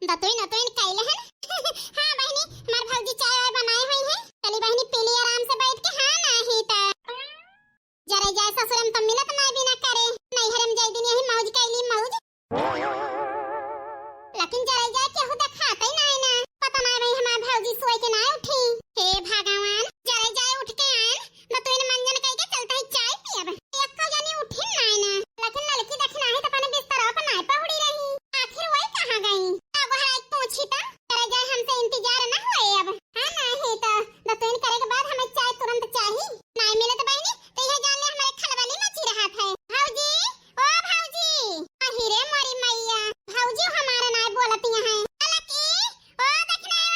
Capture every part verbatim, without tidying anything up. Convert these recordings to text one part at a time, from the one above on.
दतुइन उतुइन कइले हन? हाँ बहिनी, हमार भौजी चाय वाय बनाए हुई है। चली बहिनी, पी ली आराम से बैठ के। हाँ, नाही त जरे जाए ससुरे में तो मिलत नाय बिना करे। नैहरे में जाई दिन यही मौज कइली मौज। लेकिन जरे जाए केहू देखाते नाय ना। पता नाय भाई हमार भौजी सोए के नाय उठी। हे भगवान, जरे जाए उठ के आएन, दतुइन मंजन कइके चलत ही चाय पियब। एक्को जनी उठी नाय ना। लेकिन ललकी देखी नाही त अपने बिस्तरा पर नाय पहुड़ी रही। आखिर वही कहाँ गई? का गोहराई पूछी त? जरे जाए हमसे इंतजार ना होए अब। हाँ नाही त दतुइन करे के बाद हमें चाय तुरंत चाही। नाय मिलत बहिनी, त यह जान ले हमारे खलबली मची रहत है। भौजी, ओ भौजी, अही रे मोरी मैया, भौजी हमारे नाय बोलती हैं। ललकी, ओ दखिनवा,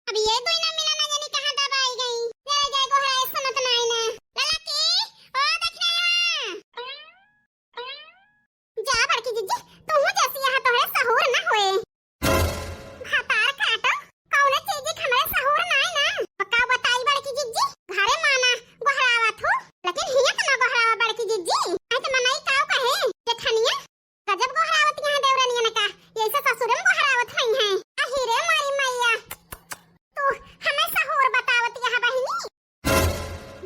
अब ये दुई ना मिला ना जानी कहाँ दबाई गई। जरे जाए गोहराए सुनत नाय ना। ललकी, ओ दखिनवा। जा बड़की जिज्जी, तू जैसी यहाँ तोहरे सहूर ना होए। भतार काटो, कौनो चीज के हमरे सहूर नाय ना। का बताई बड़की जिज्जी, घरे माना गोहरावत हो, लेकिन हियाँ त ना गोहरावा बड़की जिज्जी। नहीं त मनई काव कहे, जेठनिया गजब गोहरावत यहाँ देवरनियन का, यैसे ससुरे में गोहरावत हई हैं। अही रे मारी मैया, तू हमें सहूर बतावत यहाँ बहिनी।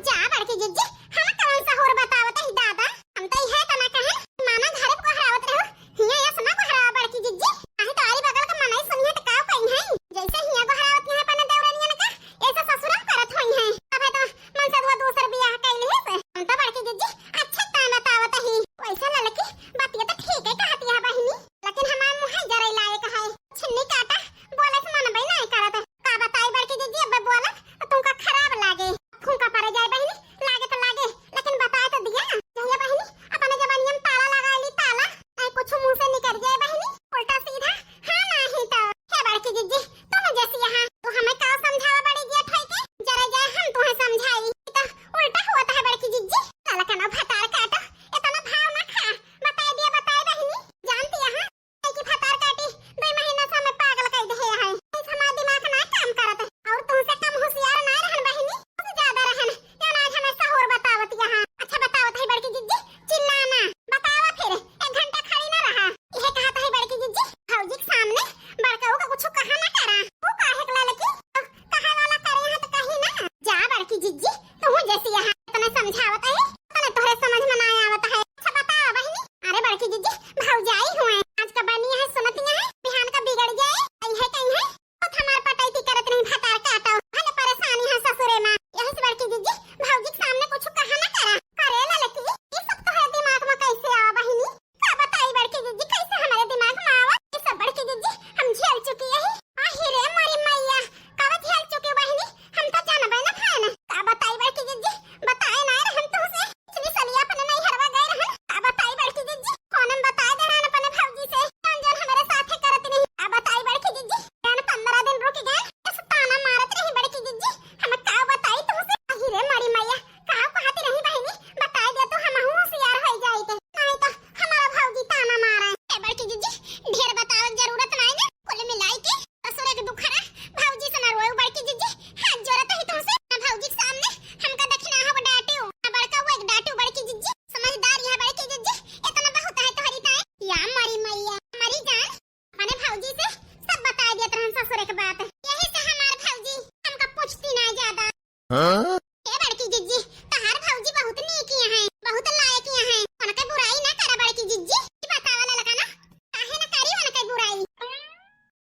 जा बड़की जिज्जी, हम कवन सहूर बतावत ही दादा? हम तो इहे तना कहे, माना घरे गोहरावत रहो, हियाँ यस ना गोहरावा बड़की जिज्जी। आही तो आरी बगल के मनई सुनिए त काव कही हैं? जैसे हियाँ गोहरावत यहाँ अपने देवरनियन का, ऐसे ससुरम करत होई हैं। तबे तो मन से दुआ दूसर बियाह कइली है से। हम तो बड़की जिज्जी अच्छे तान बतावत ही। वैसे ललकी बतिया तो ठीक है कहत यहाँ बहिनी, लेकिन हमार मुँह जरे लायक है। छिन्नी काटा, बोले से मन बई नहीं करत। का बताई बड़की जिज्जी, अब बोला तो तुमका खराब लागे। फूंका पड़ जाए बहिनी, लागे तो लागे, लेकिन बताए तो दिया ना। जहिया बहिनी अपने जवानिया में ताला लगा ली ताला, नहीं कुछ मुँह से निकल जाए बहिनी उल्टा सीधा। हाँ नाही तो। हे बड़की जिज्जी, तुम जैसी यहाँ, तू हमें का समझावा बड़ी जेठ होई के? जरा जाए हम तुम्हें समझाई। ई तो उल्टा हुआ है बड़की जिज्जी। ललकनो भतार काटो, इतना भाव ना खा। बताए दिया, बताए बहिनी, जानती यहाँ। कि भतार काटी, दो महीना से हमें पागल कर दे है। इस हमार दिमाग ना काम करत है। और तुमसे कम होशियार ना रहन बहिनी, तुमसे ज्यादा रहन। क्यों ना आज हमें सहूर बतावत यहाँ? अच्छा बतावत है बड़की जिज्जी, चिल्लाना। बतावा फिर, एक घंटा खड़ी ना रहा। यह कहत है बड़की जिज्जी, भौजी के सामने बड़काऊ का कुछ कहा ना करा। वो काहे के ललकी? तो कहे वाला करे हैं तो कही ना। जा बड़की जिज्जी, तू जैसी यहाँ इतने समझावत है, इतने तोहरे समझ में ना आवत है। अच्छा बतावा बहिनी। अरे बड़की जिज्जी, भौजाई हुए, आज का बनी है सुनती है, बिहान का बिगड़ जाए, आई है कहीं है। खुद हमार पटैती करत नहीं भतार काटो, भले परेशानी है ससुरे माँ। यही से बड़की जिज्जी, भौजी के सामने कुछ कहा ना करा। अरे ललकी, ये सब तोहरे दिमाग में कैसे आवा बहिनी? का बताई बड़की जिज्जी, कैसे हमारे दिमाग में आवा? ये सब बड़की जिज्जी, हम झेल चुकी यही। आही रे मोरी मैया, का झेल चुकी बहिनी? हम तो जानबे ना भयन। का बताई बड़की जिज्जी, बताए ना रहन तुमसे। पिछली सलिया अपने नैहरवा गए रहन। का बताई बड़की जिज्जी, फोन में बताए दे रहन अपने भौजी से, जौन जौन हमारे साथे करत रही। का बताई बड़की जिज्जी, जान पंद्रह दिन रुक गए, इस ताना मारत रही बड़की जिज्जी। हम का बताई तुमसे? आही रे मोरी मैया, का कहत रही बहिनी, बताए दे तो हमहू होशियार हो जाइत। नहीं तो हमारा भौजी ताना मारे। ए बड़की जिज्जी, ढेर बतावे के जरूरत नहीं ना, कुल मिलाई के ससुरे के दुखड़ा भौजी से ना रोए बड़की जिज्जी, हाथ जोड़त ही तुमसे, ना भौजी के सामने हमका दखिना हो डांटियो, ना बड़का हुआ एक डांटियो बड़की जिज्जी, समझदार यहाँ बड़की जिज्जी, इतना बहुत है तोहरी ताई। या मरी मैया, मरी जान, अपने भौजी से सब बताए देत रहन ससुरे के बात, यही से हमार भौजी हमका पूछती ना ज्यादा। हाँ? ए बड़की जिज्जी, तहार भौजी बहुत नीक हैं, बहुत लायक हैं, उनके बुराई ना करा बड़की जिज्जी। ई बतावा ललका ना, काहे ना करी उनके बुराई?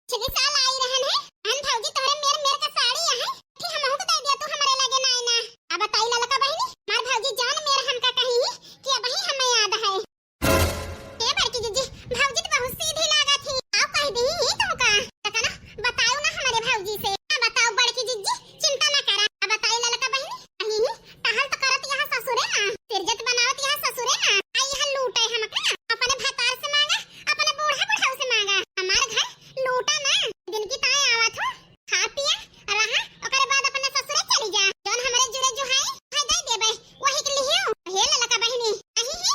पिछली साल आई रहन है, अहन भौजी तोहरे मेर मेर का साड़ी आहे, कि हमहू के दे दिया तू हमरे लगे ना आईना। अब बताई ललका बहिनी, हमार भौजी जान मेर हमका कही कि अबही हमें याद है। ए बड़की जिज्जी, भौजी तो बहुत सीधी लागा थी, आओ कह दी ही तुमका। तका ना, बताओ ना हमारे भौजी से। हाँ, बताओ बड़की जिज्जी, चिंता ना करा। अब बताई ललका बहिनी, कहीं ही टहल तो करत यहाँ ससुरे ना, सिरजत बनावत यहाँ ससुरे ना, आई यहाँ लूटे हमका, अपने भतार से मांगा, अपने बूढ़ा बुढ़ाऊ से मांगा, हमार घर लूटा ना, दिन की ताई आवत हो, खा पिया, रहा, ओकरे बाद अपने ससुरे चली जा, जौन हमरे जुरे जुहाई, है दे देबे, वही के लिहियो। हे ललका बहिनी, अही ही,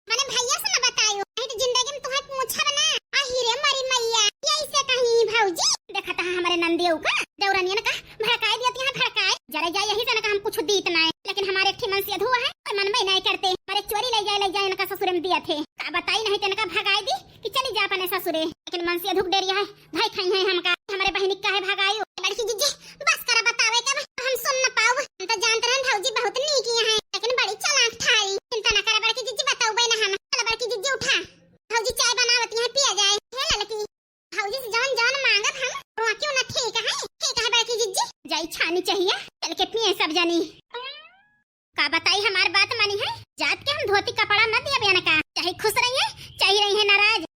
मने भैया से ना बतायो, नहीं तो जिंदगी में तुम्हें पूछब ना। अही रे मरी मैया, ये ऐसे कहीं भौजी, देखत है हमारे नंदियो का, देवरनियन का, भड़काए दिया यहाँ भड़काए, जरा जा यही से ना हम कुछ दीत ना है, लेकिन हमारे एक ठे मनसेधु है, कोई मन में नहीं करते, हमारे चोरी ले जाए, ले जाए इनका ससुरे में दिया थे, का बताई नहीं तो इनका भगाए दी कि चली जा अपने ससुरे, लेकिन मनसेधु के डेरिया है, भाई खाई है हमका, हमरे बहिनी काहे भगायु? बड़की जिज्जी, बस करा बतावे के, अब हम सुन न पाउब। हम तो जानत रहन भौजी बहुत नीक यहाँ है, लेकिन बड़ी चालाक ठारी। चिंता न करा बड़की जिज्जी, बताउबे न हम। चला बड़की जिज्जी उठा, भौजी चाय बनावत यहाँ पिया जाए। हे ललकी, भौजी से जौन जौन मांगब हम, वो क्यों न ठीक है, ठीक है बड़की जिज्जी। जाई छानी चाहिए, चल के पिए सब जनी। का बताई हमार बात मानी है, जात के हम धोती कपड़ा न दिया बयान का, चाहे खुश रही है, चाहे रही है नाराज।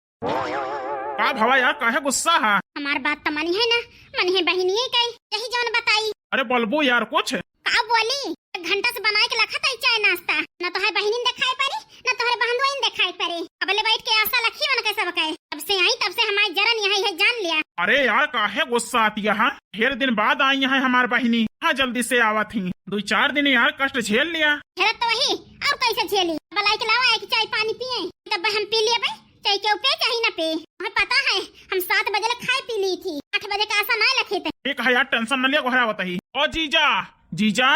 का भवा यार, काहे गुस्सा है? हमार बात त मानी है ना, मानी है बहिनी है कई, यही जौन बताई। अरे बोलबू यार कुछ। का बोली? एक घंटा से बनाए के लखत आई चाय नाश्ता, न तो है बहिनी देखाई परी, न तोहरे बहनोइन देखाई परी। अबले बैठ के आशा लखी मन के सब कहे, तब से आई तब से हमारी जरन यहाँ है जान लिया। अरे यार काहे गुस्सा आती है? ढेर दिन बाद आई है हमार बहिनी, हाँ जल्दी से आवत ही, दो चार दिन यार कष्ट झेल लिया। हेरत तो वही, और कैसे झेली? बलाई के लावा एक चाय पानी पिए, तब हम पी लिए भाई। चाहे केहू पे चाहे ना पे, हमें पता है हम सात बजे ले खाए पी ली थी, आठ बजे का आशा ना लखे थे। ठीक है यार, टेंशन न लिया, गोहरावत ही। ओ जीजा, जीजा।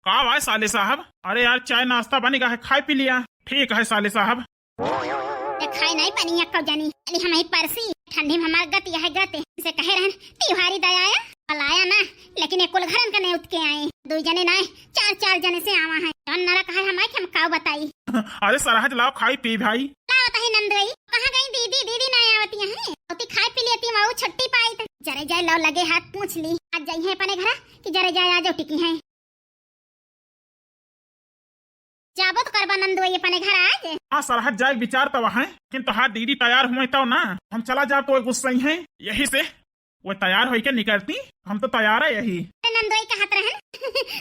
का भाई साले साहब? अरे यार चाय नाश्ता बनी गा है, खाए पी लिया। ठीक है साले साहब। ये खाए नहीं पानी अक्का जानी, अली हम ही परसी, ठंडी में हमार गति है गति। इसे कहे रहन त्योहारी दयाया, बलाया ना, लेकिन ये कुल घरन का नहीं उठ के आए। दो जने ना, चार चार जने से आवा है। कौन नरक है हमारे, हम काव बताई। अरे सरहज लाओ खाई पी भाई। का बताई नंदोई, कहाँ गई दीदी? दीदी ना आवती है। होती खाए पी लेती, वहू छुट्टी पाई त। जरे जाए लाओ लगे हाथ पूछ ली। आज जाई है अपने घर कि जरे जाए आ जाओ टिकी है। जाबो तो करबा नंदोई अपने घर आज। हाँ सरहज जाए विचार तो है, लेकिन तोहार दीदी तैयार हुए तो ना, हम चला जाब तो गुस्सा ही है। यही से वो तैयार होई के निकलती, हम तो तैयार है यही। अरे नंदोई कहत रहन,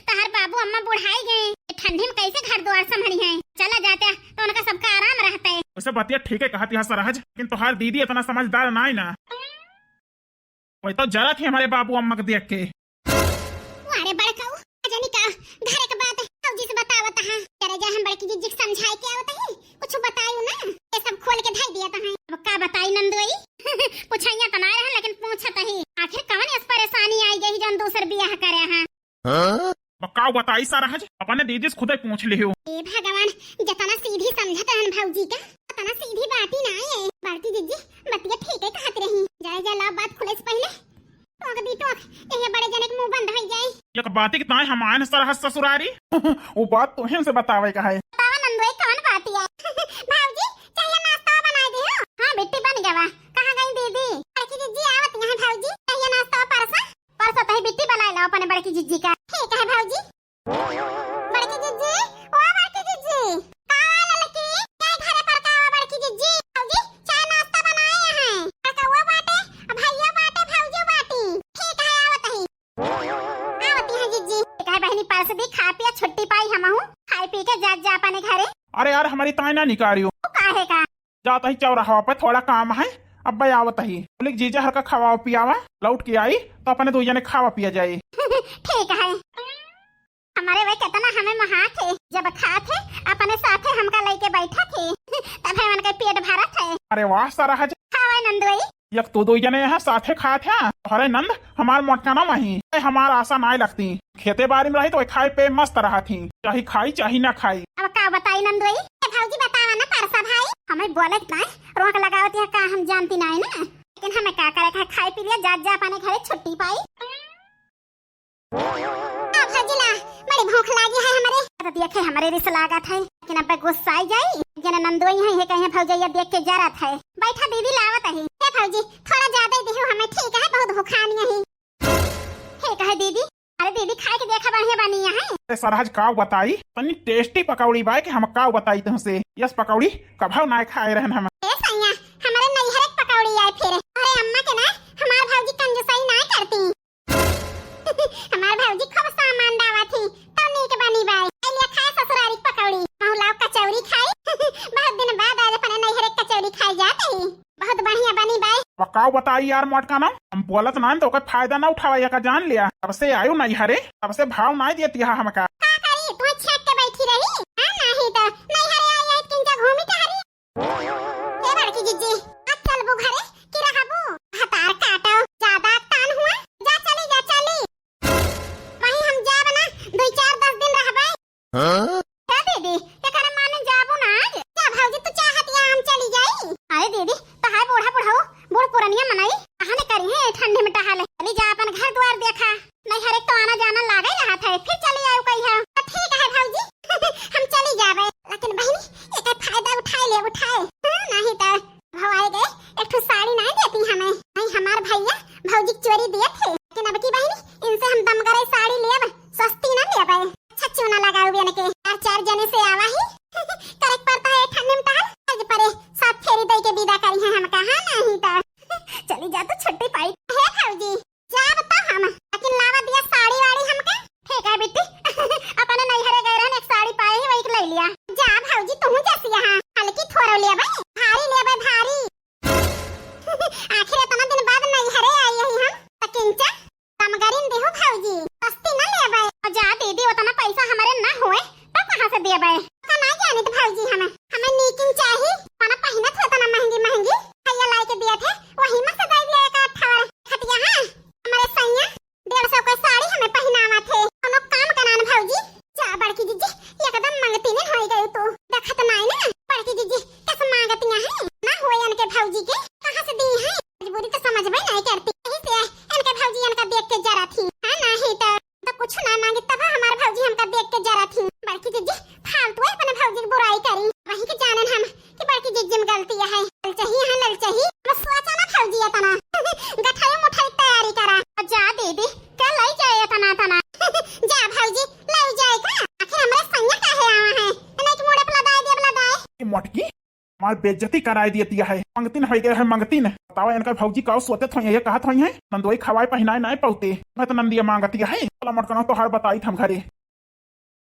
तहार बाबू अम्मा बुढ़ाई गए, ठंडी में कैसे घर द्वार संभली है? चला जाते तो उनका सबका आराम रहता है। वैसे बतिया ठीक है कहत यहाँ सरहज, लेकिन तोहार दीदी इतना समझदार ना है ना। वही तो जरा थी हमारे बाबू अम्मा के देख के। अरे बड़काऊ, जनी का घर के बात भौजी से बतावत है। जरा जा हम बड़की जिज्जी के समझाए के आवत है। कुछ बतायू ना, ये सब खोल के धई दिया तहां। अब का बताई नंदोई? पुछैया त ना रहन, लेकिन पूछत ही। आखिर कवन ऐस परेशानी आई गई जौन दूसर बियाह करे हैं? हाँ? अब का बताई सरहज, अपने दीदी से खुदे पूछ लियो। ए भगवान, जतना सीधी समझत रहन भौजी का, उतना सीधी बात ही ना है। बड़की जिज्जी, बतिया ठीक है कहत रही। जाए जा ला बात खुले से पहले टोक दी टोक, यही बड़े जने के मुंह बंद हो जाए। एक बात की ताई हम आए न सरहज ससुरारी। वो बात तोहे से बतावे का है। बतावा नंदोई, कौन बात है? भौजी, चाहिए नाश्ता बनाए दे हो। हाँ बिट्टी बन गवा। कहाँ गई दीदी? बड़की जिज्जी आवत यहाँ भौजी, चाहिए नाश्ता परसा। परसा तही बिट्टी बनाए लाओ अपने बड़की जिज्जी का। ठीक है भौजी। बड़की जिज्जी, ओ बड़की जिज्जी, का ललकी, चाय घरे पर का बड़की जिज्जी? भौजी, चाय नाश्ता बनाए हैं। बड़का वो बाटे, भैया बाटे, भौजी बाटी। ठीक है, आवत ही। आवत ही है जिज्जी। ठीक है बहिनी, परस दी, खा पिया छुट्टी पाई हमहू। खाए पी के जा, जा अपने घरे। अरे यार, हमारी ताई ना निकारियो। तू काहे का? जात ही चौराहा पे, थोड़ा काम है, अब आवत ही। बोले जीजा हर का खवावा पियावा, लौट के आई तो अपने दो जने खावा पिया जाए। ठीक है। हमारे वे कितना हमें महा थे, जब खा थे अपने साथे हमका लेके बैठा थे, तब है उनके पेट भरा थे। अरे वाह सरहज। खावा नंदोई। एक तो दो जने यहाँ साथे खात हैं। अरे नंद, हमार मोटका ना मही, हमार आशा नाय लगती। खेते बारी में रही तो खाए पे मस्त रहा थी, चाहे खाई चाहे ना खाई। अब का बताई नंदोई, ए भौजी बतावा ना परसा भाई, हमें बोले ना रोक लगावत है का, हम जानती ना है ना, लेकिन हमें का करे का, खाए पी लिया, जा जा अपने घरे छुट्टी पाई। आ भौजी ला, बड़ी भूख लागी है हमरे। तो देखे हमरे रिस लागत है, लेकिन अब गुस्सा आई जाई। जने नंदोई है, ये कहीं भौजैया देख के जरत है। बैठा दीदी लावत है। ए भौजी, थोड़ा ज्यादा ही दिहो हमें, ठीक है, बहुत भूखानी है। ठीक है दीदी। अरे दीदी, खाए के देखा बढ़िया बनी है। ए सरहज काव बताई, तनी tasty पकौड़ी बाय कि हम काव बताई तुमसे। यस पकौड़ी कभाव ना खाए रहन हम। ए सैया, हमारे नैहर के पकौड़ी आए फिर। अरे अम्मा के ना, हमार भौजी कंजूसाई ना करती। हमार भौजी खूब सामान डावा थी, तो नीक बनी बाय। ए लिया खाए ससुरारी के पकौड़ी, कहूँ लाओ कचौरी खाई। बहुत दिन बाद आज अपने नैहर के कचौरी खाई जात ही। बहुत बढ़िया बनी बाय। पकाओ बताई यार मोटका ना, हम बोलत ना तो कोई फायदा ना उठावा, ये का जान लिया। तब से आयु नैहरे, तब से भाव ना देती है हमका। का करी, तू छेक के बैठी रही? हाँ, नहीं तो नैहरे आई है, किंचा घूमी टहरी। ए बड़की जिज्जी, अब चलबू घरे कि रहबू? हतार काटो, ज्यादा तान हुआ, जा चली, जा चली। वहीं हम जाब ना, दो चार दस दिन रहबे। हाँ? का दीदी, एकरे माने जाबू ना आज? का भौजी तू चाहत या हम चली जाई? अरे दीदी, तहार बूढ़ा बुढ़ऊ, बूढ़ पुरनिया मनई, हमें, नहीं, हमार भैया भौजी के चोरी दिए थे, लेकिन अब की बहिनी इनसे हम दमगरई साड़ी लेब, सस्ती ना लेबे। अच्छा चूना लगाऊ बेन के, चार चार जने से आवा ही। करे के पड़ता है ठंडी में टहल, आज परे सात फेरी दे के विदा करी है हमका, हाँ नहीं तो। चली जा तो छुट्टी पाई। हे भौजी, जाब तो हम, लेकिन लावा दिया साड़ी वाड़ी हमके। ठीक है बिट्टी, अपने नैहरे गए रहन, एक साड़ी पाए ही, वही के ले लिया। जा भौजी, तू जैसी यहाँ हल्की थोड़ो लेबे, भारी लेबे, भारी। आखिर इतना दिन बाद नैहरे आई है हम, तो किंचा दमगरिन देहु भौजी, सस्ती न लेबे। जा दीदी, उतना पैसा हमारे ना होए, तो कहाँ से देबे? का ना जानित भौजी, हमें, हमें नीकिन चाही, माना पहिनत हो तना महंगी महंगी, भैया लाई के दिया थे, वही में से दे दिया एक अठारह खटिया, हाँ, हमारे सैया डेढ़ सौ के साड़ी हमें पहिनावा थे, कोनो काम का नान भौजी। जा बड़की जीजी, एकदम मंगतीन होई गई तू, देखत नाई ना, बड़की जीजी कस मांगतिया है, ना होए इनके भौजी के, कहाँ से दी है, मजबूरी तो समझबे नहीं करती, यही से इनके भौजी इनका देख के जरा थी, हाँ, नहीं तो तो कुछ ना मांगे, तब हमार भौजी हमका देख के जरा थी। बड़की जीजी फालतू है अपने भौजी की बुराई करी, वही के जानन हम कि बड़की जीजी में गलती है। ललचही है, ललचही, बस सोचा ना भौजी इतना। गठरी मुठरी की तैयारी करा। जा दीदी, का लाई जाए इतना, इतना? जा भौजी, लाई जाए का? आखिर हमरे सैया काहे आवा है? नहीं कि मुड़े पे लदाए देब, लदाए। ए मोटकी, हमार बेइज्जती कराए दिए दिया है। मंगतिन हो गए है, मंगतिन। बतावा इनका भौजी का सोचत होई है, ये कहत होई है, नंदोई खवाए पहिनाए नाय पौते। मैं तो नंदिया मांगतिया है। चला मोटकनो तोहार बताई हम घरे।